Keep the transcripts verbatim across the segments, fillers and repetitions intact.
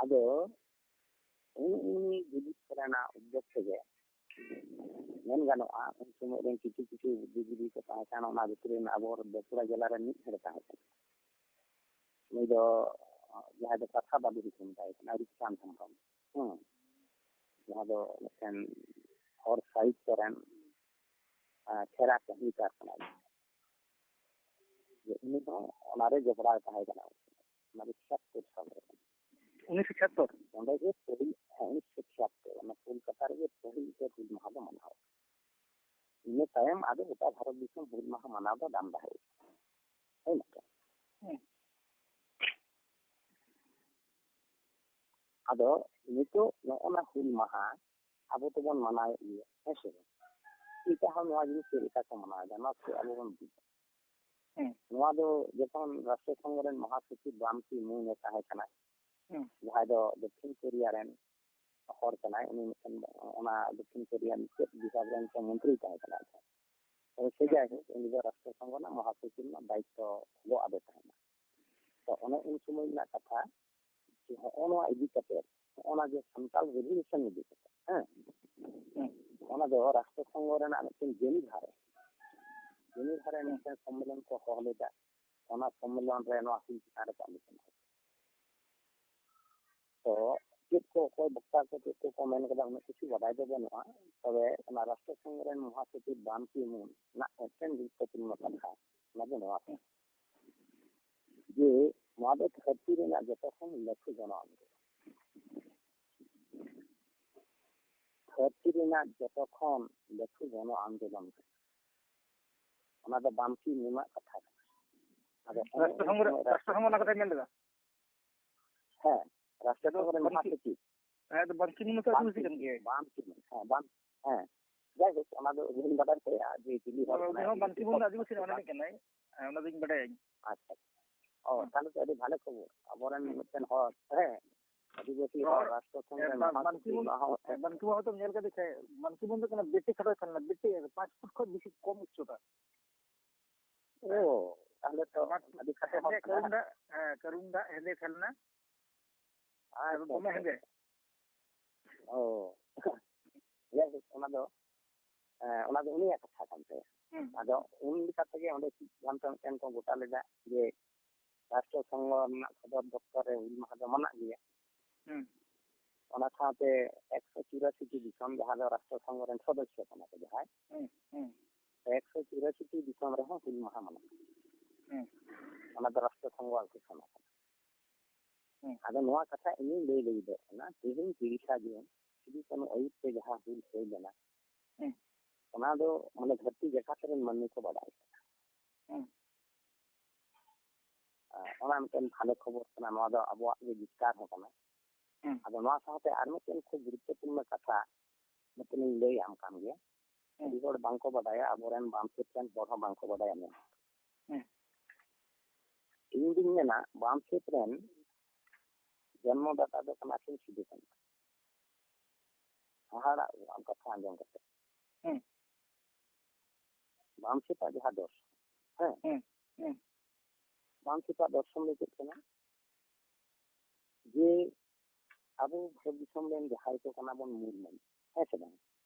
ᱟᱫᱚ ᱩᱱ ᱩᱱᱤ ᱫᱤᱞᱤᱯ ᱥᱚᱨᱮᱱᱟᱜ ᱩᱫᱽᱫᱮᱥ ᱛᱮᱜᱮ ᱢᱮᱱ ᱜᱟᱱᱚᱜᱼᱟ, ᱩᱱ ᱥᱚᱢᱚᱭ ᱨᱮᱱ ᱠᱤᱪᱷᱩ ᱠᱤᱪᱷᱩ ᱵᱩᱫᱽᱫᱷᱤᱡᱤᱵᱤ ᱠᱚ ᱛᱟᱦᱮᱸ ᱠᱟᱱᱟ, ᱚᱱᱟ ᱵᱷᱤᱛᱨᱤ ᱨᱮᱱ ᱟᱵᱚ ᱵᱟᱸᱠᱩᱲᱟ ᱡᱮᱞᱟ ᱨᱮᱱ ᱢᱤᱫ ᱦᱚᱲ ᱛᱟᱦᱮᱸ ᱠᱟᱱᱟ᱾ ᱩᱱᱤ ᱫᱚ ᱡᱟᱦᱟᱸᱭ ᱫᱚ ᱠᱟᱛᱷᱟ ᱵᱟᱹᱵᱤ ᱠᱚ ᱢᱮᱛᱟᱭ ᱠᱟᱱᱟ, ᱨᱤᱠᱪᱟᱸᱫᱽ ᱦᱮᱢᱵᱨᱚᱢ᱾ ᱦᱮᱸ, ᱡᱟᱦᱟᱸ ᱫᱚ ᱢᱤᱫᱴᱮᱱ ᱦᱚᱲ ᱥᱟᱦᱤᱛᱛᱚ ᱨᱮᱱ, ᱟᱸ, ᱥᱮᱨᱟ ᱠᱟᱹᱦᱱᱤᱠᱟᱨ ᱠᱟᱱᱟᱭ᱾ ᱡᱮ ᱩᱱᱤ ᱦᱚᱸ ᱚᱱᱟᱨᱮ ᱡᱚᱯᱲᱟᱣ ᱛᱟᱦᱮᱸ ᱠᱟᱱᱟ᱾ ᱚᱱᱟ ᱫᱚ ᱪᱷᱤᱭᱟᱛᱛᱳᱨ ᱥᱟᱞ ᱨᱮ᱾ ᱩᱱᱤᱥᱥᱚ ᱪᱷᱤᱭᱟᱛᱛᱳᱨ? ᱚᱸᱰᱮ ᱜᱮ ᱯᱟᱹᱦᱤᱞ, ᱦᱮᱸ, ᱩᱱᱤᱥᱥᱚ ᱪᱷᱤᱭᱟᱛᱛᱳᱨ, ᱚᱱᱟ ᱠᱳᱞᱠᱟᱛᱟ ᱨᱮᱜᱮ ᱯᱟᱹᱦᱤᱞ ᱛᱮ ᱦᱩᱞ ᱢᱟᱦᱟ ᱫᱚ ᱢᱟᱱᱟᱣ᱾ ᱤᱱᱟᱹ ᱛᱟᱭᱚᱢ ᱟᱫᱚ ᱜᱚᱴᱟ ᱵᱷᱟᱨᱚᱛ ᱫᱤᱥᱚᱢ ᱦᱩᱞ ᱢᱟᱦᱟ ᱢᱟᱱᱟᱣ ᱫᱚ ᱰᱟᱢ ᱰᱟᱦᱮ᱾ ᱦᱳᱭ ᱱᱟᱛᱚ? ᱦᱮᱸ᱾ ᱟᱫᱚ ᱱᱤᱛᱚᱜ ᱱᱚᱜᱼᱚ ᱱᱟ ᱦᱩᱞ ᱢᱟᱦᱟ ᱟᱵᱚ ᱛᱮᱵᱚᱱ ᱢᱟᱱᱟᱣᱮᱫ ᱜᱮᱭᱟ, ᱦᱮᱸ ᱥᱮ ᱵᱟᱝ? ᱮᱴᱟᱜ ᱦᱚᱲ ᱱᱚᱣᱟ ᱡᱤᱱᱤᱥ ᱪᱮᱫ ᱞᱮᱠᱟ ᱠᱚ ᱢᱟᱱᱟᱣᱮᱫᱟ, ᱱᱚᱣᱟ ᱠᱚ ᱟᱵᱚ ᱵᱚᱱ ᱵᱩᱡᱟ᱾ ᱦᱮᱸ᱾ ᱱᱚᱣᱟ ᱫᱚ ᱡᱚᱠᱷᱚᱱ ᱨᱟᱥᱴᱨᱚ ᱥᱚᱝᱜᱷᱚ ᱨᱮᱱ ᱢᱚᱦᱟᱥᱚᱪᱤᱵ ᱵᱟᱱ ᱠᱤ ᱢᱩᱱ ᱮ ᱛᱟᱦᱮᱸ ᱠᱟᱱᱟ, ᱦᱮᱸ᱾ ᱡᱟᱦᱟᱸᱭ ᱫᱚ ᱫᱚᱠᱠᱷᱤᱱ ᱠᱳᱨᱤᱭᱟ ᱨᱮᱱ ᱦᱚᱲ ᱠᱟᱱᱟᱭ, ᱩᱱᱤ ᱢᱤᱫᱴᱮᱱ ᱚᱱᱟ ᱫᱚᱠᱠᱷᱤᱱ ᱠᱳᱨᱤᱭᱟ ᱨᱮᱱ ᱪᱮᱫ ᱵᱤᱵᱷᱟᱜᱽ ᱨᱮᱱ ᱪᱚ ᱢᱚᱱᱛᱨᱤ ᱛᱟᱦᱮᱸ ᱠᱟᱱᱟ᱾ ᱛᱚᱵᱮ ᱥᱮ ᱦᱮᱸ᱾ ᱡᱟᱭᱦᱳᱠ, ᱩᱱᱤ ᱫᱚ ᱨᱟᱥᱴᱨᱚ ᱥᱚᱝᱜᱷᱚ ᱨᱮᱱᱟᱜ ᱢᱚᱦᱟᱥᱚᱪᱤᱵ ᱨᱮᱱᱟᱜ ᱫᱟᱭᱤᱛᱛᱚ ᱜᱚᱜ ᱟᱫᱮ ᱛᱟᱦᱮᱱᱟ᱾ ᱛᱚ ᱚᱱᱮ ᱩᱱ ᱥᱚᱢᱚᱭ ᱨᱮᱱᱟᱜ ᱠᱟᱛᱷᱟ, ᱡᱮ ᱦᱚᱸᱜᱼᱚ ᱱᱚᱣᱟ ᱤᱫᱤ ᱠᱟᱛᱮ, ᱦᱚᱸᱜᱼᱚ ᱱᱟ ᱡᱮ ᱥᱟᱱᱛᱟᱞ ᱨᱮᱵᱷᱚᱞᱩᱥᱚᱱ ᱤᱫᱤ ᱠᱟᱛᱮ, ᱦᱮᱸ, ᱦᱮᱸ᱾ ᱚᱱᱟ ᱫᱚ ᱨᱟᱥᱴᱨᱚ ᱥᱚᱝᱜᱷᱚ ᱨᱮᱱᱟᱜ ᱢᱤᱫᱴᱮᱱ ᱡᱮᱱᱤᱵᱷᱟ ᱨᱮ, ᱡᱮᱱᱤᱵᱷᱟ ᱨᱮ ᱦᱮᱸ᱾ ᱢᱤᱫᱴᱮᱱ ᱥᱚᱢᱢᱮᱞᱚᱱ ᱠᱚ ᱦᱚᱦᱚ ᱞᱮᱫᱟ᱾ ᱚᱱᱟ ᱥᱚᱢᱢᱮᱞᱚᱱ ᱨᱮ ᱱᱚᱣᱟ ᱦᱩᱞ ᱪᱮᱛᱟᱱ ᱨᱮᱠᱚ ᱟᱞᱳᱪᱚᱱᱟ ᱠᱮᱫᱟ᱾ ᱛᱚ ᱪᱮᱫ ᱠᱚ, ᱚᱠᱚᱭ ᱵᱚᱠᱛᱟ ᱠᱚ ᱪᱮᱫ ᱠᱚᱠᱚ ᱢᱮᱱ ᱠᱟᱫᱟ, ᱩᱱᱟᱹᱜ ᱠᱤᱪᱷᱩ ᱵᱟᱰᱟᱭ ᱫᱚ ᱵᱟᱹᱱᱩᱜᱼᱟ᱾ ᱛᱚᱵᱮ ᱚᱱᱟ ᱨᱟᱥᱴᱨᱚ ᱥᱚᱝᱜᱷᱚ ᱨᱮᱱ ᱢᱚᱦᱟᱥᱚᱪᱤᱵ ᱵᱟᱱ ᱠᱤ ᱢᱩᱱ ᱨᱮᱱᱟᱜ ᱢᱤᱫᱴᱮᱱ ᱜᱩᱨᱩᱛᱛᱚᱯᱩᱨᱱᱚ ᱠᱟᱛᱷᱟ, ᱚᱱᱟ ᱫᱚ ᱱᱚᱣᱟ ᱠᱟᱱᱟ ᱡᱮ ᱱᱚᱣᱟ ᱫᱚ ᱫᱷᱟᱹᱨᱛᱤ ᱨᱮᱱᱟᱜ ᱡᱚᱛᱚ ᱠᱷᱚᱱ ᱞᱟᱹᱴᱩ ᱜᱚᱱᱚ ᱟᱱᱫᱳᱞᱚᱱ᱾ ᱫᱷᱟᱹᱨᱛᱤ ᱨᱮᱱᱟᱜ ᱡᱚᱛᱚ ᱠᱷᱚᱱ ᱞᱟᱹᱴᱩ ᱜᱚᱱᱚ ᱟᱱᱫᱳᱞᱚᱱ ᱠᱟᱱᱟ᱾ ᱚᱱᱟ ᱫᱚ ᱵᱟᱱ ᱠᱤ ᱢᱩᱱᱟᱜ ᱠᱟᱛᱷᱟ ᱠᱟᱱᱟ᱾ ᱟᱫᱚ ᱚᱱᱮ ᱨᱟᱥᱴᱨᱚ ᱥᱚᱝᱜᱷᱚ ᱨᱮ, ᱩᱱ ᱥᱚᱢᱚᱭ ᱨᱟᱥᱴᱨᱚ ᱥᱚᱝᱜᱷᱚ ᱚᱱᱟ ᱠᱟᱛᱷᱟᱭ ᱢᱮᱱ ᱞᱮᱫᱟ? ᱦᱮᱸ, ᱨᱟᱥᱴᱨᱚ ᱟᱫᱚ ᱥᱚᱝᱜᱷᱚ ᱨᱮᱱ ᱵᱟᱱ ᱠᱤ-, ᱢᱚᱦᱟᱥᱚᱪᱤᱵ᱾ ᱦᱮᱸ, ᱟᱫᱚ ᱵᱟᱱ ᱠᱤ ᱢᱩᱱ ᱢᱟᱛᱚ ᱵᱟᱱ ᱟᱹᱫᱤᱵᱟᱹᱥᱤ ᱠᱤ-, ᱠᱟᱱ ᱜᱮᱭᱟᱭ᱾ ᱵᱟᱱ ᱠᱤ ᱢᱩᱱ, ᱦᱮᱸ, ᱵᱟᱱ, ᱦᱮᱸ᱾ ᱡᱟᱭᱦᱳᱠ, ᱚᱱᱟ ᱫᱚ ᱤᱧ ᱵᱟᱰᱟᱭ ᱛᱟᱭᱟ ᱡᱮ ᱪᱤᱞᱤ ᱦᱚᱲ ᱩᱱᱤ ᱠᱟᱱᱟᱭ, ᱦᱚᱸ ᱵᱟᱱ ᱠᱤ ᱢᱩᱱ ᱫᱚ ᱟᱹᱫᱤᱵᱟᱹᱥᱤ ᱨᱮᱱ ᱚᱱᱟ ᱠᱟᱱᱟᱭ᱾ ᱢᱤᱫ ᱠᱟᱱᱟᱭ᱾ ᱦᱮᱸ, ᱚᱱᱟ ᱫᱚᱧ ᱵᱟᱰᱟᱭᱟᱹᱧ᱾ ᱟᱪᱪᱷᱟ᱾ ᱚ, ᱦᱮᱸ᱾ ᱛᱟᱦᱞᱮ ᱛᱚ ᱟᱹᱰᱤ ᱵᱷᱟᱞᱮ ᱠᱷᱚᱵᱚᱨ᱾ ᱟᱵᱚᱨᱮᱱ ᱦᱮᱸ᱾ ᱢᱤᱫᱴᱮᱱ ᱦᱚᱲ, ᱦᱮᱸ, ᱟᱹᱫᱤᱵᱟᱹᱥᱤ ᱦᱚᱲ ᱦᱚᱲ, ᱨᱟᱥᱴᱨᱚ ᱥᱚᱝᱜᱷᱚ ᱦᱮᱸ, ᱨᱮᱱ ᱵᱟᱝ, ᱵᱟᱱ ᱠᱤ ᱢᱚᱦᱟᱥᱚᱪᱤᱵ, ᱢᱩᱱ, ᱱᱚᱣᱟ ᱦᱚᱸ ᱢᱤᱫᱴᱮᱱ ᱵᱟᱱ ᱠᱤ ᱢᱩᱱ ᱦᱚᱸᱛᱚᱢ ᱧᱮᱞ ᱠᱟᱫᱮ ᱠᱷᱟᱡ, ᱵᱟᱱ ᱠᱤ ᱢᱩᱱ ᱫᱚ ᱠᱟᱱᱟ ᱵᱮᱴᱮ ᱠᱷᱟᱴᱚᱭ ᱛᱟᱦᱮᱸ ᱞᱮᱱᱟ, ᱵᱮᱴᱮ, ᱯᱟᱸᱪ ᱯᱷᱩᱴ ᱠᱷᱚᱡ ᱵᱮᱥᱤ ᱠᱚᱢ ᱩᱪᱪᱚᱛᱟ᱾ ᱳ, ᱛᱟᱦᱞᱮ ᱛᱚ ᱟᱹᱰᱤ ᱠᱷᱟᱴᱚ ᱦᱚᱲ ᱦᱮᱸᱫᱮ ᱠᱟᱱᱟᱭ᱾ ᱠᱟᱹᱨᱩᱱᱰᱟ, ᱦᱮᱸ, ᱠᱟᱹᱨᱩᱱᱰᱟ ᱦᱮᱸᱫᱮ ᱛᱟᱦᱮᱸ ᱞᱮᱱᱟ᱾ ᱟᱪᱪᱷᱟ, ᱫᱚᱢᱮ ᱟᱪᱪᱷᱟ᱾ ᱦᱮᱸᱫᱮ᱾ ᱚ᱾ ᱡᱟᱭᱦᱳᱠ, ᱚᱱᱟ ᱫᱚ, ᱮᱸ, ᱚᱱᱟ ᱫᱚ ᱩᱱᱤᱭᱟᱜ ᱠᱟᱛᱷᱟ ᱠᱟᱱ ᱛᱟᱭᱟ᱾ ᱦᱩᱸ᱾ ᱟᱫᱚ ᱩᱱ ᱞᱮᱠᱟ ᱛᱮᱜᱮ ᱚᱸᱰᱮ ᱥᱤᱫᱽᱫᱷᱟᱱᱛᱚ ᱢᱤᱫᱴᱮᱱ ᱠᱚ ᱜᱚᱴᱟ ᱞᱮᱫᱟ ᱡᱮ ᱨᱟᱥᱴᱨᱚ ᱥᱚᱝᱜᱷᱚ ᱨᱮᱱᱟᱜ ᱥᱚᱫᱚᱨ ᱫᱚᱯᱛᱚᱨ ᱨᱮ ᱦᱩᱞ ᱢᱟᱦᱟ ᱫᱚ ᱢᱟᱱᱟᱜ ᱜᱮᱭᱟ᱾ ᱦᱩᱸ᱾ ᱚᱱᱟ ᱥᱟᱶᱛᱮ ᱮᱠᱥᱚ ᱪᱩᱨᱟᱥᱤ ᱴᱤ ᱫᱤᱥᱚᱢ, ᱡᱟᱦᱟᱸ ᱫᱚ ᱨᱟᱥᱴᱨᱚ ᱥᱚᱝᱜᱷᱚ ᱨᱮᱱ ᱥᱚᱫᱚᱥᱥᱚ ᱠᱟᱱᱟ ᱠᱚ ᱡᱟᱦᱟᱸᱭ, ᱦᱩᱸ, ᱦᱩᱸ᱾ ᱮᱠᱥᱚ ᱪᱩᱨᱟᱥᱤ ᱴᱤ ᱫᱤᱥᱚᱢ ᱨᱮᱦᱚᱸ ᱦᱩᱞ ᱢᱟᱦᱟ ᱢᱟᱱᱟᱜ ᱠᱟᱱᱟ᱾ ᱦᱩᱸ᱾ ᱚᱱᱟ ᱫᱚ ᱨᱟᱥᱴᱨᱚ ᱥᱚᱝᱜᱷᱚ ᱟᱜ ᱜᱷᱳᱥᱚᱱᱟ ᱠᱟᱱᱟ᱾ ᱦᱩᱸ᱾ ᱟᱫᱚ ᱱᱚᱣᱟ ᱠᱟᱛᱷᱟ ᱤᱧᱤᱧ ᱞᱟᱹᱭ ᱞᱟᱹᱜᱤᱫᱚᱜ ᱠᱟᱱᱟ, ᱛᱮᱦᱮᱧ ᱛᱤᱨᱤᱥᱟ ᱡᱩᱱ ᱥᱤᱫᱩ ᱠᱟᱹᱱᱦᱩ ᱟᱹᱭᱩᱨ ᱛᱮ ᱡᱟᱦᱟᱸ ᱦᱩᱞ ᱦᱩᱭ ᱞᱮᱱᱟ, ᱦᱩᱸ᱾ ᱚᱱᱟ ᱫᱚ ᱢᱟᱱᱮ ᱫᱷᱟᱹᱨᱛᱤ ᱡᱟᱠᱟᱛ ᱨᱮᱱ ᱢᱟᱹᱱᱢᱤ ᱠᱚ ᱵᱟᱰᱟᱭ ᱠᱟᱱᱟ᱾ ᱦᱩᱸ᱾ ᱟᱨ ᱚᱱᱟ ᱢᱤᱫᱴᱮᱱ ᱵᱷᱟᱞᱮ ᱠᱷᱚᱵᱚᱨ ᱠᱟᱱᱟ, ᱱᱚᱣᱟ ᱫᱚ ᱟᱵᱚᱣᱟᱜ ᱜᱮ ᱡᱤᱛᱠᱟᱹᱨ ᱦᱚᱸ ᱠᱟᱱᱟ᱾ ᱦᱩᱸ᱾ ᱟᱫᱚ ᱱᱚᱣᱟ ᱥᱟᱶᱛᱮ ᱟᱨ ᱢᱤᱫᱴᱮᱱ ᱠᱷᱩᱵ ᱜᱩᱨᱩᱛᱛᱚᱯᱩᱨᱱᱚ ᱠᱟᱛᱷᱟ ᱢᱤᱫᱴᱮᱱᱤᱧ ᱞᱟᱹᱭ ᱟᱢ ᱠᱟᱱ ᱜᱮᱭᱟ᱾ ᱦᱩᱸ᱾ ᱟᱹᱰᱤ ᱦᱚᱲ ᱵᱟᱝᱠᱚ ᱵᱟᱰᱟᱭᱟ, ᱟᱵᱚᱨᱮᱱ ᱵᱟᱢ ᱥᱮᱫ ᱨᱮᱱ ᱦᱚᱲ ᱦᱚᱸ ᱵᱟᱝᱠᱚ ᱵᱟᱰᱟᱭᱟ ᱢᱮᱱᱛᱮ᱾ ᱦᱩᱸ᱾ ᱤᱧ ᱫᱩᱧ ᱢᱮᱱᱟ, ᱵᱟᱢ ᱥᱮᱫ ᱨᱮᱱ ᱡᱚᱱᱢᱚᱫᱟᱛᱟ ᱫᱚ ᱠᱟᱱᱟ ᱠᱤᱱ ᱥᱤᱫᱩ ᱠᱟᱹᱱᱦᱩ᱾ ᱦᱟᱦᱟᱲᱟᱜ ᱟᱢ ᱠᱟᱛᱷᱟ ᱟᱸᱡᱚᱢ ᱠᱟᱛᱮ᱾ ᱦᱩᱸ᱾ ᱵᱟᱢ ᱥᱮᱫᱟᱜ ᱡᱟᱦᱟᱸ ᱫᱚᱨᱥᱚᱱ, ᱦᱮᱸ? ᱦᱩᱸ, ᱦᱩᱸ᱾ ᱵᱟᱢ ᱥᱮᱫᱟᱜ ᱫᱚᱨᱥᱚᱱ ᱫᱚ ᱪᱮᱫ ᱠᱟᱱᱟ? ᱡᱮ ᱟᱵᱚ ᱵᱷᱟᱨᱚᱛ ᱫᱤᱥᱚᱢ ᱨᱮᱱ ᱡᱟᱦᱟᱸᱭ ᱠᱚ ᱠᱟᱱᱟ ᱵᱚᱱ ᱢᱩᱞ ᱢᱟᱹᱱᱢᱤ, ᱦᱮᱸ ᱥᱮ ᱵᱟᱝ?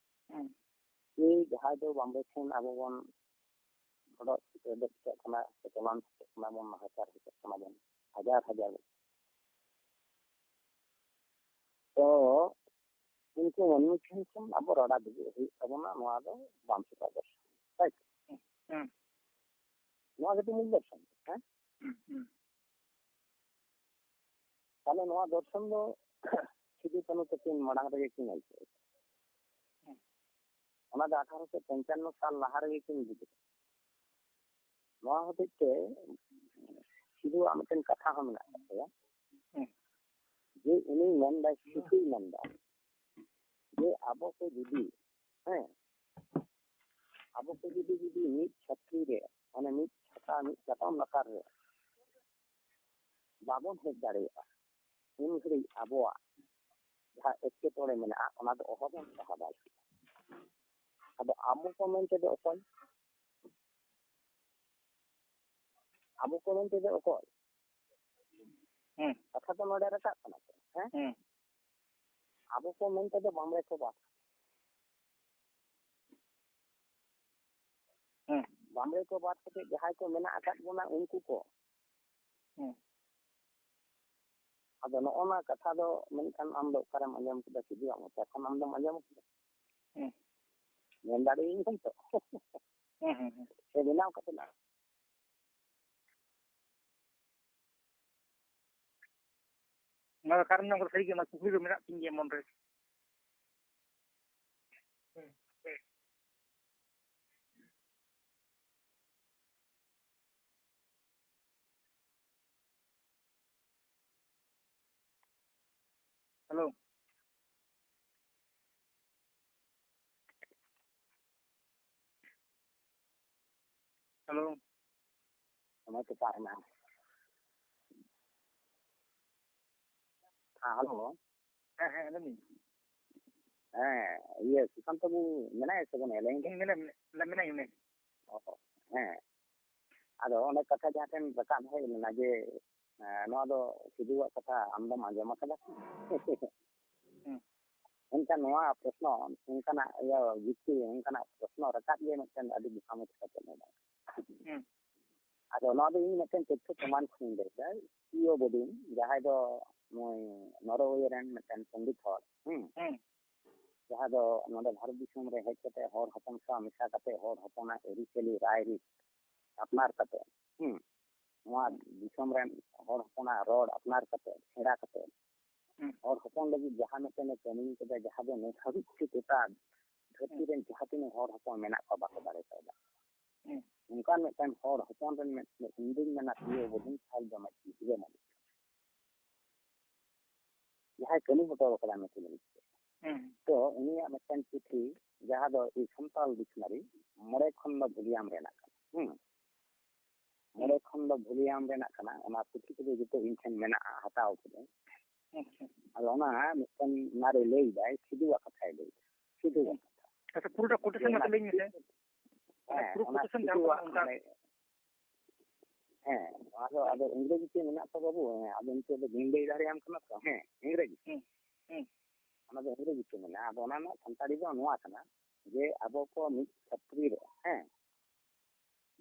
ᱦᱩᱸ᱾ ᱡᱮ ᱡᱟᱦᱟᱸᱭ ᱫᱚ ᱵᱟᱢᱵᱮ ᱴᱷᱮᱱ ᱟᱵᱚ ᱵᱚᱱ ᱵᱚᱰᱚᱡ ᱨᱮᱰᱮᱫ ᱦᱚᱪᱚᱜ ᱠᱟᱱᱟ, ᱥᱮ ᱪᱚᱞᱟᱱ ᱦᱚᱪᱚᱜ ᱠᱟᱱᱟ ᱵᱚᱱ, ᱱᱟᱦᱟᱪᱟᱨ ᱦᱚᱪᱚᱜ ᱠᱟᱱᱟ ᱵᱚᱱ, ᱦᱟᱡᱟᱨ ᱦᱟᱡᱟᱨ᱾ ᱛᱚ ᱩᱱᱠᱩ ᱢᱟᱹᱱᱢᱤ ᱴᱷᱮᱱ ᱠᱷᱚᱱ ᱟᱵᱚ ᱨᱟᱲᱟ ᱫᱩᱜᱩᱜ ᱦᱩᱭᱩᱜ ᱛᱟᱵᱚᱱᱟ, ᱱᱚᱣᱟ ᱫᱚ ᱵᱟᱢ ᱥᱮᱫᱟᱜ ᱫᱚᱨᱥᱚᱱ, ᱛᱟᱭ ᱛᱚ? ᱦᱩᱸ᱾ ᱱᱚᱣᱟ ᱜᱮᱛᱚ ᱢᱩᱞ ᱫᱚᱨᱥᱚᱱ, ᱦᱮᱸ? ᱦᱩᱸ, ᱦᱩᱸ᱾ ᱛᱟᱦᱞᱮ ᱱᱚᱣᱟ ᱫᱚᱨᱥᱚᱱ ᱫᱚ ᱥᱤᱫᱩ ᱠᱟᱹᱱᱦᱩ ᱛᱟᱹᱠᱤᱱ ᱢᱟᱲᱟᱝ ᱨᱮᱜᱮ ᱠᱤᱱ ᱟᱹᱭᱠᱟᱹᱣ ᱠᱟᱫᱟ᱾ ᱦᱩᱸ᱾ ᱚᱱᱟ ᱫᱚ ᱟᱴᱷᱟᱨᱚᱥᱚ ᱯᱚᱧᱪᱟᱱᱱᱚ ᱥᱟᱞ ᱞᱟᱦᱟ ᱨᱮᱜᱮ ᱠᱤᱱ ᱵᱩᱡᱽ ᱠᱟᱫᱟ᱾ ᱱᱚᱣᱟ ᱦᱚᱛᱮᱡ ᱛᱮ ᱥᱤᱫᱩᱣᱟᱜ ᱢᱤᱫᱴᱮᱱ ᱠᱟᱛᱷᱟ ᱦᱚᱸ ᱢᱮᱱᱟᱜ ᱟᱠᱟᱫ ᱛᱟᱭᱟ, ᱦᱩᱸ᱾ ᱡᱮ ᱩᱱᱤ ᱢᱮᱱᱫᱟᱭ, ᱦᱩᱸ᱾ ᱥᱤᱫᱩᱭ ᱢᱮᱱᱫᱟ ᱡᱮ ᱟᱵᱚ ᱠᱚ ᱡᱩᱫᱤ, ᱦᱮᱸ, ᱟᱵᱚ ᱠᱚ ᱡᱩᱫᱤ, ᱡᱩᱫᱤ ᱢᱤᱫ ᱪᱷᱟᱹᱛᱨᱤ ᱨᱮ, ᱢᱟᱱᱮ ᱢᱤᱫ ᱪᱷᱟᱛᱟ, ᱢᱤᱫ ᱪᱟᱛᱚᱢ ᱞᱟᱛᱟᱨ ᱨᱮ ᱵᱟᱵᱚᱱ ᱦᱮᱡ ᱫᱟᱲᱮᱭᱟᱜᱼᱟ, ᱩᱱ ᱜᱷᱟᱹᱲᱤᱡ ᱟᱵᱚᱣᱟᱜ ᱡᱟᱦᱟᱸ ᱮᱴᱠᱮᱴᱚᱬᱮ ᱢᱮᱱᱟᱜᱼᱟ, ᱚᱱᱟ ᱫᱚ ᱚᱦᱚᱵᱚᱱ ᱥᱟᱦᱟ ᱫᱟᱲᱮᱭᱟᱜᱼᱟ᱾ ᱟᱫᱚ ᱟᱵᱚ ᱠᱚ ᱢᱮᱱᱛᱮ ᱫᱚ ᱚᱠᱚᱭ? ᱟᱵᱚ ᱠᱚ ᱢᱮᱱᱛᱮ ᱫᱚ ᱚᱠᱚᱭ? ᱦᱮᱸ᱾ ᱠᱟᱛᱷᱟ ᱫᱚ ᱱᱚᱰᱮ ᱨᱟᱠᱟᱵ ᱠᱟᱱᱟ ᱛᱚ᱾ ᱦᱮᱸ? ᱦᱩᱸ᱾ ᱟᱵᱚ ᱠᱚ ᱢᱮᱱᱛᱮ ᱫᱚ ᱵᱟᱢᱲᱮ ᱠᱚ ᱵᱟᱫ᱾ ᱦᱩᱸ᱾ ᱵᱟᱢᱲᱮ ᱠᱚ ᱵᱟᱫ ᱠᱟᱛᱮ ᱡᱟᱦᱟᱸᱭ ᱠᱚ ᱢᱮᱱᱟᱜ ᱟᱠᱟᱫ ᱵᱚᱱᱟ ᱩᱱᱠᱩ ᱠᱚ᱾ ᱦᱩᱸ᱾ ᱟᱫᱚ ᱱᱚᱜᱼᱚ ᱱᱟ ᱠᱟᱛᱷᱟ ᱫᱚ ᱢᱮᱱᱠᱷᱟᱱ ᱟᱢ ᱫᱚ ᱚᱠᱟᱨᱮᱢ ᱟᱸᱡᱚᱢ ᱠᱮᱫᱟ? ᱥᱤᱫᱩᱣᱟᱜ ᱢᱚᱪᱟ ᱠᱷᱚᱱ ᱟᱢ ᱫᱚᱢ ᱟᱸᱡᱚᱢ ᱠᱮᱫᱟ? ᱦᱩᱸ᱾ ᱢᱮᱱ ᱫᱟᱲᱮᱭᱟᱹᱧ ᱠᱷᱟᱱ ᱛᱚ᱾ ᱦᱩᱸ, ᱦᱩᱸ, ᱦᱩᱸ᱾ ᱥᱮ ᱵᱮᱱᱟᱣ ᱠᱟᱛᱮ ᱱᱟᱜ᱾ ᱚᱱᱟ ᱫᱚ ᱠᱟᱨᱚᱱ ᱫᱚ ᱥᱟᱹᱨᱤ ᱜᱮ, ᱚᱱᱟ ᱠᱩᱠᱞᱤ ᱫᱚ ᱢᱮᱱᱟᱜ ᱛᱤᱧ ᱜᱮᱭᱟ ᱢᱚᱱ ᱨᱮ᱾ ᱦᱮᱞᱳ᱾ ᱦᱮᱞᱳ᱾ ᱥᱚᱢᱚᱭ ᱛᱚ ᱯᱟᱨ ᱮᱱᱟ᱾ ᱦᱮᱸ, ᱦᱮᱞᱳ᱾ ᱦᱮᱸ, ᱦᱮᱸ, ᱟᱸᱡᱚᱢ ᱫᱟᱹᱧ᱾ ᱦᱮᱸ, ᱤᱭᱟᱹ, ᱥᱩᱥᱟᱱᱛᱚ ᱵᱟᱹᱵᱩ ᱢᱮᱱᱟᱭᱟ ᱥᱮ ᱵᱟᱹᱱᱩᱭᱟ? ᱞᱟᱹᱭᱟᱹᱧ ᱠᱟᱱᱟ᱾ ᱦᱮᱸ, ᱢᱮᱱᱟᱭ, ᱢᱮᱱᱟᱭ, ᱢᱮᱱᱟᱭ, ᱢᱮᱱᱟᱭ᱾ ᱚ, ᱦᱮᱸ᱾ ᱟᱫᱚ ᱚᱱᱮ ᱠᱟᱛᱷᱟ ᱡᱟᱦᱟᱸ ᱴᱷᱮᱱ ᱨᱟᱠᱟᱵ ᱦᱮᱡ ᱞᱮᱱᱟ ᱡᱮ, ᱮᱸ, ᱱᱚᱣᱟ ᱫᱚ ᱥᱤᱫᱩᱣᱟᱜ ᱠᱟᱛᱷᱟ, ᱟᱢ ᱫᱚᱢ ᱟᱸᱡᱚᱢ ᱟᱠᱟᱫᱟ? ᱦᱩᱸ᱾ ᱮᱱᱠᱷᱟᱱ ᱱᱚᱣᱟ ᱯᱨᱚᱥᱱᱚ, ᱚᱱᱠᱟᱱᱟᱜ ᱤᱭᱟᱹ ᱡᱩᱠᱛᱤ, ᱚᱱᱠᱟᱱᱟᱜ ᱯᱨᱚᱥᱱᱚ ᱨᱟᱠᱟᱵ ᱜᱮ ᱢᱤᱫᱴᱮᱱ ᱟᱹᱰᱤ ᱵᱚᱠᱟᱢᱚ ᱠᱟᱛᱷᱟ ᱠᱟᱱᱟ᱾ ᱦᱩᱸ᱾ ᱟᱫᱚ ᱱᱚᱣᱟ ᱫᱚ ᱤᱧ ᱢᱤᱫᱴᱮᱱ ᱛᱚᱛᱛᱷᱚ ᱯᱨᱚᱢᱟᱱ ᱠᱷᱚᱱᱤᱧ ᱞᱟᱹᱭ ᱮᱫᱟ᱾ ᱥᱤ ᱳ ᱵᱳᱰᱤᱝ, ᱡᱟᱦᱟᱸᱭ ᱫᱚ ᱱᱩᱭ ᱱᱚᱨᱳᱭᱮ ᱨᱮᱱ ᱢᱤᱫᱴᱮᱱ ᱯᱚᱱᱰᱤᱛ ᱦᱚᱲ, ᱦᱩᱸ? ᱦᱩᱸ᱾ ᱡᱟᱦᱟᱸ ᱫᱚ ᱱᱚᱰᱮ ᱵᱷᱟᱨᱚᱛ ᱫᱤᱥᱚᱢ ᱨᱮ ᱦᱮᱡ ᱠᱟᱛᱮ ᱦᱚᱲ ᱦᱚᱯᱚᱱ ᱥᱟᱶ ᱢᱮᱥᱟ ᱠᱟᱛᱮ ᱦᱚᱲ ᱦᱚᱯᱚᱱᱟᱜ ᱟᱹᱨᱤᱪᱟᱹᱞᱤ ᱨᱟᱭᱨᱤᱛ ᱟᱯᱱᱟᱨ ᱠᱟᱛᱮ, ᱦᱩᱸ, ᱱᱚᱣᱟ ᱦᱩᱸ᱾ ᱫᱤᱥᱚᱢ ᱨᱮᱱ ᱦᱚᱲ ᱦᱚᱯᱚᱱᱟᱜ ᱨᱚᱲ ᱟᱯᱱᱟᱨ ᱠᱟᱛᱮ, ᱥᱮᱬᱟ ᱠᱟᱛᱮ, ᱦᱩᱸ᱾ ᱦᱚᱲ ᱦᱚᱯᱚᱱ ᱞᱟᱹᱜᱤᱫ ᱡᱟᱦᱟᱸ ᱢᱤᱫᱴᱮᱱ ᱮ ᱠᱟᱹᱢᱤ ᱠᱟᱫᱟ, ᱡᱟᱦᱟᱸ ᱫᱚ ᱱᱤᱛ ᱦᱟᱹᱵᱤᱡ ᱛᱮ ᱜᱚᱴᱟ ᱫᱷᱟᱹᱨᱛᱤ ᱦᱩᱸ᱾ ᱨᱮᱱ ᱡᱟᱦᱟᱸ ᱛᱤᱱᱟᱹᱜ ᱦᱚᱲ ᱦᱚᱯᱚᱱ ᱢᱮᱱᱟᱜ ᱠᱚᱣᱟ, ᱵᱟᱠᱚ ᱫᱟᱲᱮ ᱠᱟᱣᱫᱟ᱾ ᱦᱩᱸ᱾ ᱚᱱᱠᱟᱱ ᱢᱤᱫᱴᱮᱱ ᱦᱚᱲ ᱦᱚᱯᱚᱱ ᱨᱮᱱ ᱢᱤᱫ, ᱢᱤᱫ, ᱤᱧ ᱫᱩᱧ ᱢᱮᱱᱟ, ᱯᱤ ᱳ ᱵᱳᱰᱤᱝ ᱥᱟᱨᱡᱚᱢ ᱟᱡ ᱜᱤᱫᱽᱨᱟᱹ ᱢᱟᱹᱞᱤᱠ᱾ ᱡᱟᱦᱟᱸᱭ ᱠᱟᱹᱢᱤ ᱦᱚᱴᱚ ᱠᱟᱫᱟ ᱱᱩᱠᱩ ᱞᱟᱹᱜᱤᱫ ᱛᱮ᱾ ᱦᱩᱸ᱾ ᱛᱚ, ᱩᱱᱤᱭᱟᱜ ᱢᱤᱫᱴᱮᱱ ᱯᱩᱛᱷᱤ, ᱡᱟᱦᱟᱸ ᱫᱚ ᱤ ᱥᱟᱱᱛᱟᱲ ᱰᱤᱠᱥᱱᱟᱨᱤ, ᱢᱚᱬᱮ ᱠᱷᱚᱱᱰᱚ ᱵᱷᱚᱞᱤᱭᱟᱢ ᱨᱮᱱᱟᱜ ᱠᱟᱱᱟ᱾ ᱦᱩᱸ᱾ ᱢᱚᱬᱮ ᱠᱷᱚᱱᱰᱚ ᱵᱷᱚᱞᱤᱭᱟᱢ ᱨᱮᱱᱟᱜ ᱠᱟᱱᱟ᱾ ᱚᱱᱟ ᱯᱩᱛᱷᱤ ᱠᱚᱫᱚ ᱡᱚᱛᱚ ᱤᱧ ᱴᱷᱮᱱ ᱢᱮᱱᱟᱜᱼᱟ, ᱦᱟᱛᱟᱣ ᱠᱟᱹᱫᱟᱹᱧ᱾ ᱟᱪᱪᱷᱟ᱾ ᱟᱫᱚ ᱚᱱᱟ ᱢᱤᱫᱴᱮᱱ ᱚᱱᱟᱨᱮ ᱞᱟᱹᱭ ᱫᱟᱭ, ᱥᱤᱫᱩᱣᱟᱜ ᱠᱟᱛᱷᱟᱭ ᱞᱟᱹᱭ ᱫᱟ᱾ ᱥᱤᱫᱩᱣᱟᱜ ᱦᱩᱸ᱾ ᱠᱟᱛᱷᱟ᱾ ᱟᱪᱪᱷᱟ, ᱯᱩᱨᱟᱹᱴᱟ quotation ᱚᱱᱟ ᱠᱟᱛᱮ ᱞᱟᱹᱭ ᱢᱮᱥᱮ᱾ ᱦᱮᱸ, ᱯᱩᱨᱟᱹ ᱚᱱᱟ quotation ᱡᱟᱦᱟᱸ ᱥᱤᱫᱩᱣᱟᱜ ᱚᱱᱠᱟ ᱢᱟᱱᱮ ᱦᱮᱸ, ᱱᱚᱣᱟ ᱫᱚ ᱟᱫᱚ ᱤᱝᱨᱮᱡᱤ ᱛᱮ ᱢᱮᱱᱟᱜ ᱛᱚ ᱵᱟᱹᱵᱩ, ᱦᱮᱸ, ᱟᱫᱚ ᱱᱤᱛᱚᱜ ᱫᱚ ᱵᱟᱹᱧ ᱞᱟᱹᱭ ᱫᱟᱲᱮᱭᱟᱢ ᱠᱟᱱᱟ ᱛᱚ, ᱦᱮᱸ, ᱤᱝᱨᱮᱡᱤ᱾ ᱦᱩᱸ, ᱦᱩᱸ᱾ ᱚᱱᱟ ᱫᱚ ᱤᱝᱨᱮᱡᱤ ᱛᱮ ᱢᱮᱱᱟᱜᱼᱟ᱾ ᱟᱫᱚ ᱚᱱᱟ ᱨᱮᱱᱟᱜ ᱥᱟᱱᱛᱟᱲᱤ ᱫᱚ ᱱᱚᱣᱟ ᱠᱟᱱᱟ ᱡᱮ ᱟᱵᱚ ᱠᱚ ᱢᱤᱫ ᱪᱷᱟᱹᱛᱨᱤ ᱨᱮ, ᱦᱮᱸ,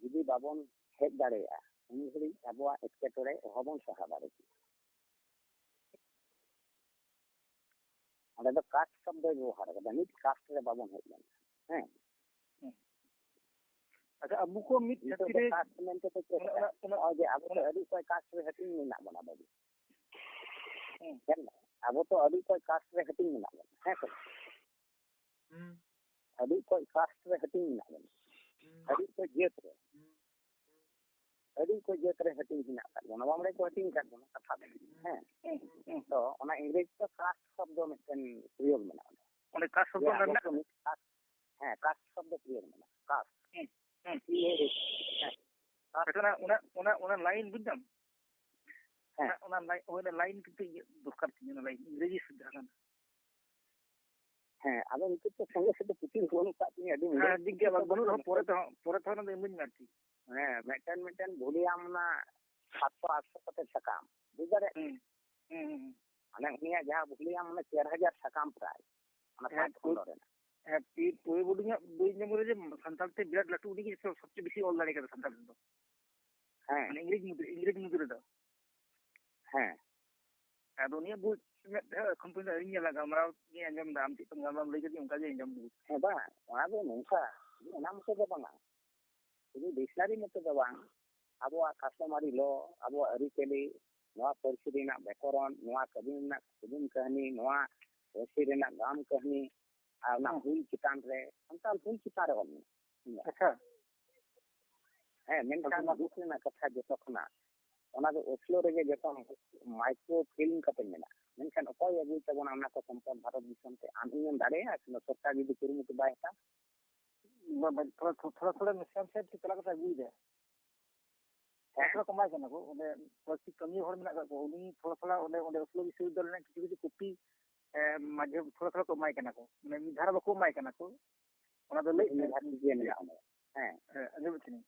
ᱡᱩᱫᱤ ᱵᱟᱵᱚᱱ ᱦᱮᱡ ᱫᱟᱲᱮᱭᱟᱜᱼᱟ, ᱩᱱ ᱜᱷᱟᱹᱲᱤᱡ ᱟᱵᱚᱣᱟᱜ ᱮᱴᱠᱮᱴᱚᱬᱮ ᱚᱦᱚᱵᱚᱱ ᱥᱟᱦᱟ ᱫᱟᱲᱮ ᱠᱮᱭᱟ᱾ ᱚᱸᱰᱮ ᱫᱚ ᱠᱟᱥᱴ ᱥᱚᱵᱫᱚᱭ ᱵᱮᱵᱚᱦᱟᱨ ᱠᱟᱫᱟ, ᱢᱤᱫ ᱠᱟᱥᱴ ᱨᱮ ᱵᱟᱵᱚᱱ ᱦᱮᱡ ᱞᱮᱱᱟ᱾ ᱦᱮᱸ᱾ ᱦᱮᱸ᱾ ᱟᱪᱪᱷᱟ, ᱟᱵᱚ ᱠᱚ ᱢᱤᱫ ᱱᱤᱛᱚᱜ ᱪᱷᱟᱹᱛᱤᱠ ᱫᱚ ᱨᱮ ᱠᱟᱥᱴ ᱢᱮᱱᱛᱮ ᱫᱚ ᱪᱮᱫ ᱚᱱᱟ, ᱠᱟᱱᱟ? ᱚᱱᱟ, ᱚᱱᱟ, ᱱᱚᱜᱼᱚᱭ ᱡᱮ ᱟᱵᱚ ᱫᱚ ᱚᱱᱟ ᱟᱹᱰᱤ ᱚᱠᱚᱡ ᱠᱟᱥᱴ ᱨᱮ ᱦᱟᱹᱴᱤᱧ ᱢᱮᱱᱟᱜ ᱵᱚᱱᱟ ᱵᱟᱹᱵᱩ᱾ ᱦᱮᱸ᱾ ᱧᱮᱞ ᱢᱮ, ᱟᱵᱚ ᱛᱚ ᱟᱹᱰᱤ ᱚᱠᱚᱡ ᱠᱟᱥᱴ ᱨᱮ ᱦᱟᱹᱴᱤᱧ ᱢᱮᱱᱟᱜ ᱵᱚᱱᱟ, ᱦᱮᱸ ᱥᱮ? ᱦᱩᱸ᱾ ᱟᱹᱰᱤ ᱚᱠᱚᱡ ᱠᱟᱥᱴ ᱨᱮ ᱦᱟᱹᱴᱤᱧ ᱢᱮᱱᱟᱜ ᱵᱚᱱᱟ᱾ ᱦᱩᱸ᱾ ᱟᱹᱰᱤ ᱚᱠᱚᱡ ᱡᱟᱹᱛ ᱨᱮ᱾ ᱦᱩᱸ᱾ ᱟᱹᱰᱤ ᱚᱠᱚᱡ ᱡᱟᱹᱛ ᱨᱮ ᱦᱟᱹᱴᱤᱧ ᱦᱮᱱᱟᱜ ᱟᱠᱟᱫ ᱵᱚᱱᱟ, ᱵᱟᱢᱲᱮ ᱠᱚ ᱦᱟᱹᱴᱤᱧ ᱟᱠᱟᱫ ᱵᱚᱱᱟ, ᱠᱟᱛᱷᱟ ᱫᱚ᱾ ᱦᱮᱸ᱾ ᱦᱩᱸ, ᱦᱩᱸ᱾ ᱛᱚ ᱚᱱᱟ ᱤᱝᱨᱮᱡᱤ ᱛᱮ ᱠᱟᱥᱴ ᱥᱚᱵᱫᱚ ᱢᱤᱫᱴᱮᱱ ᱯᱨᱚᱭᱳᱜᱽ ᱢᱮᱱᱟᱜᱼᱟ ᱚᱸᱰᱮ᱾ ᱚᱸᱰᱮ ᱠᱟᱥᱴ ᱡᱮ ᱥᱚᱵᱫᱚ ᱟᱵᱚ ᱢᱮᱱᱟᱜ ᱠᱚ ᱟᱠᱟᱫᱟ? ᱢᱤᱫ ᱠᱟᱥᱴ, ᱦᱮᱸ, ᱠᱟᱥᱴ ᱥᱚᱵᱫᱚ ᱯᱨᱚᱭᱳᱜᱽ ᱢᱮᱱᱟᱜᱼᱟ, ᱠᱟᱥᱴ᱾ ᱦᱩᱸ, ᱦᱩᱸ᱾ ᱦᱮᱸ, ᱠᱟᱥᱴ᱾ ᱟᱪᱪᱷᱟ, ᱚᱱᱟ, ᱚᱱᱟ, ᱚᱱᱟ, ᱚᱱᱟ ᱞᱟᱭᱤᱱ ᱵᱩᱡᱽ ᱫᱟᱢ? ᱦᱮᱸ᱾ ᱚᱱᱟ, ᱚᱱᱟ ᱞᱟᱭᱤᱱ, ᱦᱳᱭ, ᱚᱱᱟ ᱞᱟᱭᱤᱱ ᱠᱤᱱᱛᱩ ᱤᱧᱟᱹᱜ ᱫᱚᱨᱠᱟᱨ ᱛᱤᱧ, ᱚᱱᱟ ᱞᱟᱭᱤᱱ ᱤᱝᱨᱮᱡᱤ ᱥᱮ ᱡᱟᱦᱟᱸ ᱠᱟᱱᱟ᱾ ᱦᱮᱸ, ᱟᱫᱚ ᱱᱤᱛᱚᱜ ᱫᱚ ᱥᱚᱸᱜᱮ ᱥᱚᱸᱜᱮ ᱯᱩᱛᱷᱤ ᱵᱟᱹᱱᱩᱜ ᱠᱟᱜ ᱛᱤᱧᱟᱹ, ᱟᱹᱰᱤ ᱦᱮᱸ, ᱢᱩᱥᱠᱤᱞ᱾ ᱴᱷᱤᱠ ᱜᱮᱭᱟ, ᱵᱟᱹᱱᱩᱜ ᱨᱮᱦᱚᱸ ᱯᱚᱨᱮ ᱛᱮᱦᱚᱸ, ᱯᱚᱨᱮ ᱛᱮᱦᱚᱸ ᱚᱱᱟ ᱫᱚ ᱮᱢᱟᱹᱧ ᱢᱮ ᱟᱨᱠᱤ᱾ ᱦᱮᱸ, ᱢᱤᱫᱴᱮᱱ, ᱢᱤᱫᱴᱮᱱ volume ᱚᱱᱟ ᱥᱟᱛᱥᱚ ᱟᱴᱥᱚ ᱠᱟᱛᱮ ᱥᱟᱠᱟᱢ, ᱵᱩᱡᱽ ᱫᱟᱲᱮᱭᱟᱜ ᱦᱩᱸ, ᱠᱟᱱᱟ? ᱦᱩᱸ, ᱦᱩᱸ, ᱦᱩᱸ᱾ ᱢᱟᱱᱮ ᱩᱱᱤᱭᱟᱜ ᱡᱟᱦᱟᱸ volume ᱚᱱᱟ ᱪᱟᱨ ᱦᱟᱡᱟᱨ ᱥᱟᱠᱟᱢ ᱯᱨᱟᱭ, ᱚᱱᱟ ᱦᱮᱸ, ᱯᱟᱸᱪ ᱠᱷᱚᱸᱰ ᱨᱮᱱᱟᱜ᱾ ᱦᱮᱸ, ᱯᱩᱭ-, ᱯᱩᱭᱞᱩ ᱵᱚᱰᱤ ᱧᱚᱜ ᱵᱳᱭ ᱧᱟᱢ ᱨᱮ ᱡᱮ ᱥᱟᱱᱛᱟᱲ ᱛᱮ ᱵᱤᱨᱟᱴ ᱞᱟᱹᱴᱩ, ᱩᱱᱤ ᱜᱮ ᱥᱚᱵᱪᱮᱭᱮ ᱵᱮᱥᱤ ᱚᱞ ᱫᱟᱲᱮ ᱠᱟᱫᱟ ᱥᱟᱱᱛᱟᱲ ᱛᱮᱫᱚ᱾ ᱦᱮᱸ᱾ ᱢᱟᱱᱮ ᱤᱝᱨᱮᱡᱽ ᱢᱩᱫᱽᱨᱮ, ᱤᱝᱨᱮᱡᱽ ᱢᱩᱫᱽ ᱨᱮᱫᱚ᱾ ᱦᱮᱸ᱾ ᱟᱫᱚ ᱩᱱᱤᱭᱟᱜ ᱵᱳᱭ ᱢᱮᱫ ᱛᱮ ᱮᱠᱷᱚᱱ ᱯᱚᱨᱡᱚᱱᱛᱚ ᱟᱹᱣᱨᱤᱧ ᱧᱮᱞᱟ, ᱜᱟᱞᱢᱟᱨᱟᱣ ᱜᱤᱧ ᱟᱸᱡᱚᱢ ᱮᱫᱟ, ᱟᱢ ᱪᱮᱫ ᱠᱚᱢ ᱜᱟᱞᱢᱟᱨᱟᱣ ᱞᱟᱹᱭ ᱠᱮᱫᱤᱧ ᱚᱱᱠᱟ ᱜᱮ ᱟᱸᱡᱚᱢ ᱫᱟ᱾ ᱦᱮᱸ, ᱵᱟᱝ, ᱚᱱᱟ ᱫᱚ ᱱᱚᱝᱠᱟ, ᱚᱱᱟ ᱢᱚᱛᱚ ᱫᱚ ᱵᱟᱝᱟ, ᱥᱩᱫᱷᱩ dictionary ᱢᱚᱛᱚ ᱫᱚ ᱵᱟᱝ, ᱟᱵᱚᱣᱟᱜ customary law, ᱟᱵᱚᱣᱟᱜ ᱟᱹᱨᱤᱪᱟᱹᱞᱤ, ᱱᱚᱣᱟ ᱯᱟᱹᱨᱥᱤ ᱨᱮᱱᱟᱜ ᱵᱮᱠᱚᱨᱚᱱ, ᱱᱚᱣᱟ ᱠᱟᱹᱵᱤ ᱨᱮᱱᱟᱜ ᱠᱩᱫᱩᱢ ᱠᱟᱹᱦᱱᱤ, ᱱᱚᱣᱟ ᱯᱟᱹᱨᱥᱤ ᱨᱮᱱᱟᱜ ᱜᱟᱢ ᱠᱟᱹᱦᱱᱤ, ᱟᱨ ᱚᱱᱟ ᱦᱩᱸ᱾ ᱦᱩᱞ ᱪᱮᱛᱟᱱ ᱨᱮ, ᱥᱟᱱᱛᱟᱲ ᱦᱩᱞ ᱪᱮᱛᱟᱱ ᱨᱮ ᱚᱞ ᱢᱮᱱᱟᱜᱼᱟ᱾ ᱟᱪᱪᱷᱟ᱾ ᱦᱮᱸ, ᱢᱮᱱᱠᱷᱟᱱ ᱟᱹᱰᱤ ᱱᱚᱣᱟ ᱢᱚᱡᱽ᱾ ᱫᱩᱠ ᱨᱮᱱᱟᱜ ᱠᱟᱛᱷᱟ ᱡᱚᱛᱚ ᱠᱷᱚᱱᱟᱜ, ᱚᱱᱟ ᱫᱚ ᱚᱥᱞᱳ ᱨᱮᱜᱮ ᱡᱚᱛᱚ micro film ᱠᱟᱛᱮ ᱢᱮᱱᱟᱜᱼᱟ᱾ ᱢᱮᱱᱠᱷᱟᱱ ᱚᱠᱚᱭ ᱟᱹᱜᱩᱭ ᱛᱟᱵᱚᱱᱟ ᱚᱱᱟ ᱠᱚ ᱥᱚᱢᱯᱚᱫ ᱵᱷᱟᱨᱚᱛ ᱫᱤᱥᱚᱢ ᱛᱮ? ᱟᱢ ᱤᱧᱮᱢ ᱫᱟᱲᱮᱭᱟᱜᱼᱟ? ᱠᱤᱱᱛᱩ ᱥᱚᱨᱠᱟᱨ ᱡᱩᱫᱤ ᱠᱩᱨᱩᱢᱩᱴᱩ ᱵᱟᱭ ᱦᱟᱛᱟᱣᱟ? ᱵᱟ-, ᱵᱟ-, ᱛᱷᱚᱲᱟ, ᱛᱷᱚᱲᱟ, ᱛᱷᱚᱲᱟ ᱱᱟᱥᱮ ᱱᱟᱥᱮ ᱛᱮ ᱪᱟᱞᱟᱣ ᱠᱟᱛᱮ ᱟᱹᱜᱩᱭᱮᱫᱟ᱾ ᱦᱮᱸ? ᱛᱷᱚᱲᱟ ᱠᱚ ᱮᱢᱟᱭ ᱠᱟᱱᱟ ᱠᱚ, ᱚᱸᱰᱮ ᱯᱟᱹᱨᱥᱤ ᱠᱟᱹᱢᱤᱭᱟᱹ ᱦᱚᱲ ᱢᱮᱱᱟᱜ ᱠᱟᱜ ᱠᱚᱣᱟ, ᱩᱱᱤ ᱛᱷᱚᱲᱟ, ᱛᱷᱚᱲᱟ ᱚᱸᱰᱮ, ᱚᱸᱰᱮ ᱚᱥᱞᱳ ᱵᱤᱥᱥᱚᱵᱤᱫᱽᱫᱟᱞᱚᱭ ᱨᱮᱱᱟᱜ ᱠᱤᱪᱷᱩ ᱠᱤᱪᱷᱩ ᱠᱚᱯᱤ, ᱮ, ᱢᱟᱫᱽᱫᱷᱚᱢ ᱛᱷᱚᱲᱟ, ᱛᱷᱚᱲᱟ ᱠᱚ ᱮᱢᱟᱭ ᱠᱟᱱᱟ ᱠᱚ, ᱢᱟᱱᱮ ᱢᱤᱫ ᱫᱷᱟᱨᱟ ᱵᱟᱠᱚ ᱮᱢᱟᱭ ᱠᱟᱱᱟ ᱠᱚ, ᱚᱱᱟ ᱫᱚ ᱞᱟᱹᱭ ᱢᱤᱫ ᱫᱷᱟᱨᱟ ᱴᱷᱤᱠ ᱜᱮ ᱢᱮᱱᱟᱜᱼᱟ ᱚᱸᱰᱮ᱾ ᱦᱮᱸ᱾ ᱦᱮᱸ, ᱟᱸᱡᱚᱢᱮᱫ ᱛᱟᱦᱮᱱᱤᱧ᱾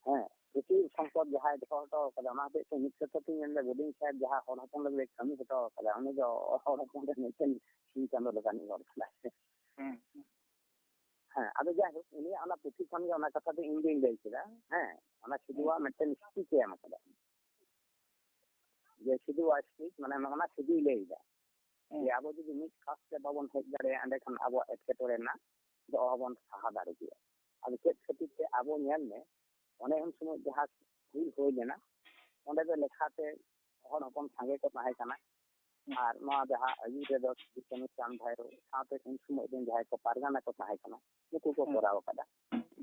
ᱦᱮᱸ᱾ ᱯᱩᱛᱷᱤ ᱥᱚᱢᱯᱚᱫ ᱡᱟᱦᱟᱸᱭ ᱫᱚᱦᱚ ᱦᱚᱴᱚ ᱠᱟᱫᱟ, ᱚᱱᱟ ᱦᱚᱛᱮᱡ ᱛᱮ ᱢᱤᱫ ᱠᱟᱛᱷᱟ ᱛᱤᱧ ᱢᱮᱱᱫᱟ, ᱵᱳᱨᱰᱤᱝ ᱥᱟᱦᱮᱵᱽ ᱡᱟᱦᱟᱸ ᱦᱚᱲ ᱦᱚᱯᱚᱱ ᱞᱟᱹᱜᱤᱫ ᱠᱟᱹᱢᱤ ᱦᱚᱴᱚ ᱠᱟᱫᱟ, ᱩᱱᱤ ᱫᱚ ᱦᱚᱲ ᱦᱚᱯᱚᱱ ᱨᱮ ᱢᱤᱫᱴᱮᱱ ᱥᱤᱧ ᱪᱟᱸᱫᱚ ᱞᱮᱠᱟᱱᱤᱡ ᱦᱚᱲ ᱠᱟᱱᱟᱭ᱾ ᱦᱮᱸ᱾ ᱦᱮᱸ, ᱟᱫᱚ ᱡᱟᱭᱦᱳᱠ, ᱩᱱᱤᱭᱟᱜ ᱚᱱᱟ ᱯᱩᱛᱷᱤ ᱠᱷᱚᱱ ᱜᱮ ᱚᱱᱟ ᱠᱟᱛᱷᱟ ᱫᱚ ᱤᱧ ᱫᱩᱧ ᱞᱟᱹᱭ ᱠᱮᱫᱟ᱾ ᱦᱮᱸ, ᱚᱱᱟ ᱥᱤᱫᱷᱩᱣᱟᱜ ᱢᱤᱫᱴᱮᱱ ᱥᱯᱤᱪ ᱮ ᱮᱢ ᱠᱟᱫᱟ, ᱡᱮ ᱥᱤᱫᱷᱩᱣᱟᱜ ᱥᱯᱤᱪ, ᱢᱟᱱᱮ ᱱᱚᱜᱼᱚ ᱱᱟ ᱥᱤᱫᱷᱩᱭ ᱞᱟᱹᱭ ᱮᱫᱟ ᱦᱮᱸ᱾ ᱡᱮ ᱟᱵᱚ ᱡᱩᱫᱤ ᱢᱤᱫ ᱠᱟᱥ ᱛᱮ ᱵᱟᱵᱚᱱ ᱦᱮᱡ ᱫᱟᱲᱮᱭᱟᱜᱼᱟ, ᱮᱸᱰᱮᱠᱷᱟᱱ ᱟᱵᱚᱣᱟᱜ ᱮᱴᱠᱮᱴᱚᱬᱮ ᱨᱮᱱᱟᱜ ᱫᱚ ᱚᱦᱚᱵᱚᱱ ᱥᱟᱦᱟ ᱫᱟᱲᱮ ᱠᱮᱭᱟ᱾ ᱟᱫᱚ ᱪᱮᱫ ᱠᱷᱟᱹᱛᱤᱨ ᱛᱮ? ᱟᱵᱚ ᱧᱮᱞ ᱢᱮ, ᱚᱱᱮ ᱩᱱ ᱥᱚᱢᱚᱭ ᱡᱟᱦᱟᱸ ᱦᱩᱞ ᱦᱩᱭ ᱞᱮᱱᱟ, ᱚᱸᱰᱮ ᱫᱚ ᱞᱮᱠᱷᱟᱛᱮ ᱦᱚᱲ ᱦᱚᱯᱚᱱ ᱥᱟᱸᱜᱮ ᱠᱚ ᱛᱟᱦᱮᱸ ᱠᱟᱱᱟ᱾ ᱟᱨ ᱱᱚᱣᱟ ᱡᱟᱦᱟᱸ ᱟᱹᱭᱩᱨ ᱨᱮᱫᱚ ᱥᱤᱫᱩ ᱠᱟᱹᱱᱩ ᱪᱟᱸᱫᱽ ᱵᱷᱟᱭᱨᱳ ᱥᱟᱶᱛᱮ ᱩᱱ ᱥᱚᱢᱚᱭ ᱨᱮᱱ ᱡᱟᱦᱟᱸᱭ ᱠᱚ ᱯᱟᱨᱜᱟᱱᱟ ᱠᱚ ᱛᱟᱦᱮᱸ ᱠᱟᱱᱟ, ᱱᱩᱠᱩ ᱠᱚ ᱦᱮᱸ᱾ ᱠᱚᱨᱟᱣ ᱟᱠᱟᱫᱟ᱾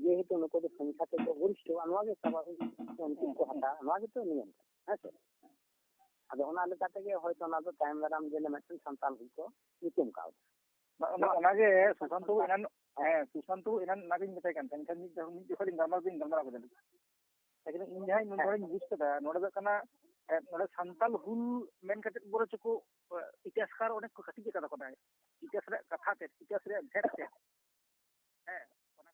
ᱡᱮᱦᱮᱛᱩ ᱱᱩᱠᱩ ᱫᱚ ᱥᱚᱝᱠᱷᱟ ᱛᱮᱠᱚ ᱜᱚᱨᱤষ্ঠ, ᱱᱚᱣᱟ ᱜᱮ ᱥᱟᱵᱷᱟᱵᱤᱠ, ᱩᱱᱠᱩ ᱠᱚ ᱦᱟᱛᱟᱣᱟ, ᱱᱚᱣᱟ ᱜᱮᱛᱚ ᱱᱤᱭᱚᱢ ᱠᱟᱱᱟ, ᱦᱮᱸ ᱥᱮ? ᱟᱫᱚ ᱚᱱᱟ ᱞᱮᱠᱟ ᱛᱮᱜᱮ ᱦᱚᱭᱛᱚ ᱚᱱᱟ ᱫᱚ ᱛᱟᱭᱚᱢ ᱫᱟᱨᱟᱢ ᱡᱮᱞᱮ ᱢᱤᱫᱴᱮᱱ ᱥᱟᱱᱛᱟᱞ ᱦᱩᱞ ᱠᱚ ᱧᱩᱛᱩᱢ ᱠᱟᱣᱫᱟ᱾ ᱵᱟ-, ᱚᱱᱟ, ᱚᱱᱟᱜᱮ ᱥᱩᱥᱟᱱᱛᱚ ᱮᱱᱟᱱ, ᱦᱮᱸ, ᱥᱩᱥᱟᱱᱛᱚ ᱮᱱᱟᱱ ᱚᱱᱟᱜᱤᱧ ᱢᱮᱛᱟᱭ ᱠᱟᱱ ᱛᱟᱦᱮᱸ, ᱮᱱᱠᱷᱟᱱ ᱢᱤᱫ ᱫᱷᱟᱣ, ᱢᱤᱫ ᱡᱚᱠᱷᱚᱱ ᱞᱤᱧ ᱜᱟᱞᱢᱟᱨᱟᱣ ᱫᱚᱧ ᱜᱟᱞᱢᱟᱨᱟᱣ ᱠᱮᱫᱟ᱾ ᱞᱮᱠᱤᱱ ᱤᱧ ᱡᱟᱦᱟᱸᱧ ᱱᱚᱰᱮᱧ ᱵᱩᱡᱽ ᱠᱮᱫᱟ, ᱱᱚᱰᱮ ᱫᱚ ᱠᱟᱱᱟ, ᱮ, ᱱᱚᱰᱮ ᱥᱟᱱᱛᱟᱞ ᱦᱩᱞ ᱢᱮᱱ ᱠᱟᱛᱮ ᱵᱚᱨᱚ ᱪᱚᱠᱚ, ᱮ, ᱤᱛᱤᱦᱟᱥᱠᱟᱨ ᱚᱱᱮᱠ ᱠᱚ ᱠᱟᱹᱴᱤᱡ ᱟᱠᱟᱫᱟ ᱠᱚ ᱱᱟᱭ᱾ ᱤᱛᱤᱦᱟᱥ ᱨᱮᱭᱟᱜ ᱠᱟᱛᱷᱟ ᱛᱮ, ᱤᱛᱤᱦᱟᱥ ᱨᱮᱭᱟᱜ ᱵᱷᱮᱫ ᱛᱮ,